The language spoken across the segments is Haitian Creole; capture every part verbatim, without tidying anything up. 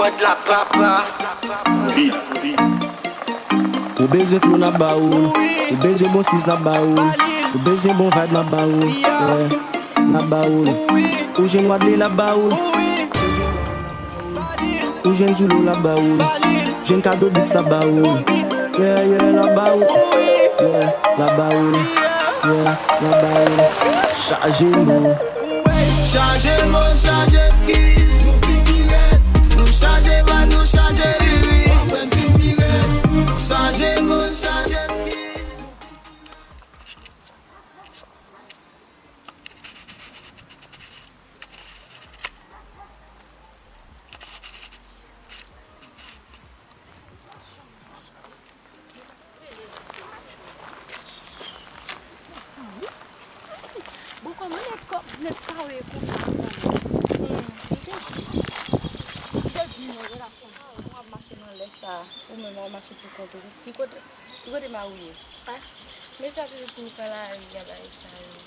Ou bezwen flow, n ap ba ou. Ou bezwen bon skills, n ap ba ou. Ou bezwen bon vibe, n ap ba ou. Yeah, n ap ba ou. Ou jwenn Wadley, l ap ba ou. Ou jwenn Djoulo, l ap ba ou. Jwenn Kado Beats, l ap ba ou. Yeah, yeah, l ap ba ou. Yeah, l ap ba ou. Yeah, l ap ba ou. Chaje mo. Chaje mo, chaje skill. Nou vin pi rèd. Nou chaje vibe, nou chaje lyrics. Chaje mo, chaje skill. Bon, kòman nèg kòb nèg sa yo ye konsa, mezanmi? Hmm, m te di, m te di nou, relasyon sa yo, w ap mache nan lè sa, ou menm w ap mache pou kont ou. Ki kote, ki kote mari w ye? Ah, mesye a toujou di m pran lari a, bagay sa yo.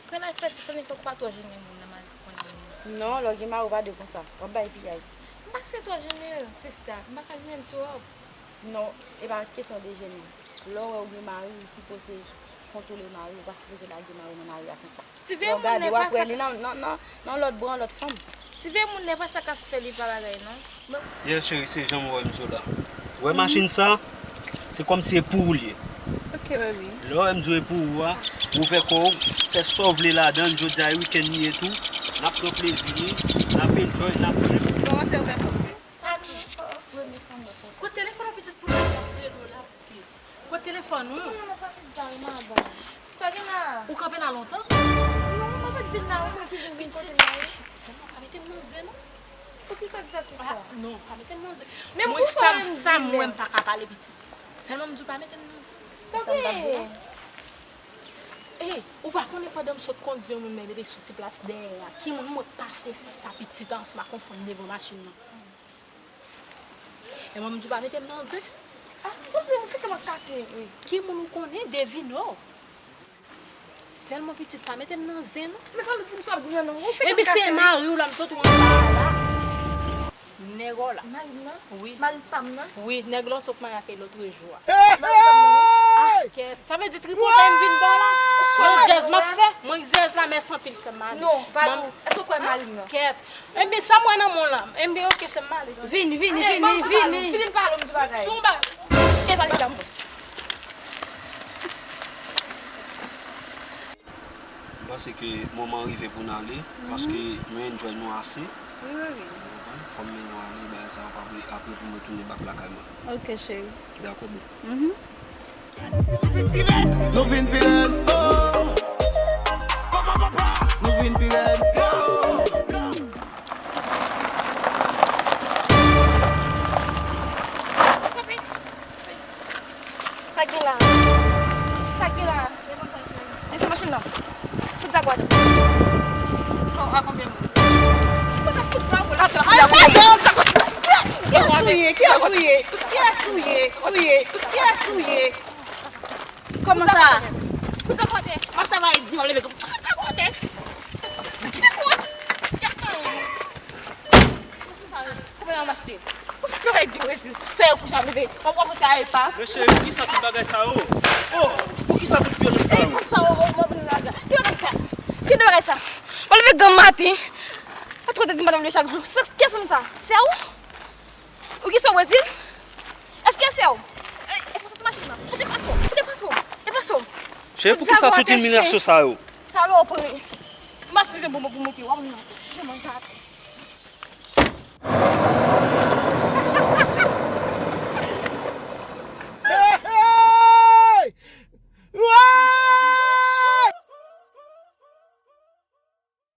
Pran lari fè ti fanmi, fòk w pa twò jennen moun nan, mari w konn moun nan. Non, lè w gen mari w pa dwe konsa, w ap bay piyay. M pa swe twò jennen l, sista, m pa ka jennen l twòp. Non, e pa kesyon de jennen. Lè w wè w gen mari, ou sipoze kontwole mari w, ou pa sipoze lage mari w nan lari a konsa. Lè w gade, w ap wè li nan, nan, nan, nan lòt bra, lòt fanm. Siveye moun nan, e pa sa k ap fè li pa bagay, non. Yes, cheri, se jan m wè Enzo la. Ou wè machin sa, se kòmsi e pou ou l ye. Ok, baby. Lè w wè m di w e pou ou a, ouvè kò w, fè sa w vle ladan l, jodi a e weekend li ye tou. N ap pran plezi nou, n ap enjoy, n ap byen. Kòmanse ouvè kò w. Sa nou, kote telefòn an pitit pou nou ap rele w la pitit? Kote telefòn ou? Ou konnen nan pa vin bay madanm. Sa gen la? Ou kanpe la lontan? Non, mwen pa t vin la, ou mwen ki vin vin kote m la wi. Sèlman pa mete m nan zen non. Poukisa w di sa, sista? Non, pa mete m nan zen. Men mwen sa m, sa m wè m pa ka pale pitit. Sèlman m di w pa mete m nan zen. Sa w genyen? Ey, ou pa konnen pandan m sot kondui yon moun men mete sou ti plas dèyè a, ki moun mwen pase fè sa pitit ansanm ak yon fanm devan machin nan? E mwen m di w pa mete m nan zen. Ah, jan w di m, se kè m ap kase vre. Ki moun ou konnen, devine w. Sèlman pitit pa mete m nan zen non. Men fò w di m sa w ap di m nan non. Ou fè kè m kase vre. Epi se mari w la m sot ou anba a la. Nèg w la. Mari m nan? Wi. Mari pa m nan? Wi, nèg la w sot marye ak li lòtrejou a. Mari pa m nan wi. Ah, kèt. Sa vle di tripotay m vin ba w la? Mwen jazz m ap fè. Mwen jazz la, mèsi anpil, sè m ale. Non, Valou, èske w kwè mari m nan? Kèt. Enben, sa m wè nan men w la? Enben, oke, sè m ale. Vini, vini, vini, vini. Fini pale, m di bagay. Sou bagay. Kite pale dam mwen. M panse ke moman rive pou n ale, paske nou enjoy nou ase. Wi, wi, wi. Ou konprann? Fò m mennen w ale, bagay sa yo, apre, apre pou nou tounen back lakay mwen. Ok, cheri. Dakò, boo. Mhm. Nou vin pi rèd, oh. Nou vin pi rèd, oh. Sa gen la? Sa gen la? Men se machin nan. Fout sa kwate. Kò a konbyen moun? Fout sa, fout sa, fout sa. Ay, ay, ay, kiyès ou ye? Kiyès ou ye? Kiyès ou ye? Kiyès ou ye? Kiyès ou ye? Kòman sa? Fout sa kwate. M ap travay di, w ap leve. Fout sa kwate. Ti kout. Kèt kanyen. Koupe nan machte. Ou ti travay di mwen di. Sè yo kouche a bebe. Ou pran sa e pa. Mesye, poukisa tout bagay sa yo? Oh, poukisa tout vyolans sa yo? Sa yo, ou mwen vin la. Ki bagay sa? Ki bagay sa? Mwen leve gran maten. A twazè di maten mwen leve chak jou. Kiyès moun sa? Sè ou? Ou ki sou Brezil? Èske sè ou? E, e fasa se machin nan. Fout e fasa w. Fout e fasa w. E fasa w. Cheri, poukisa tout imilyasyon sa yo? Salopri. Mache jwenn bonbon pou mwen te wè w nan. Jwenn mwen gate.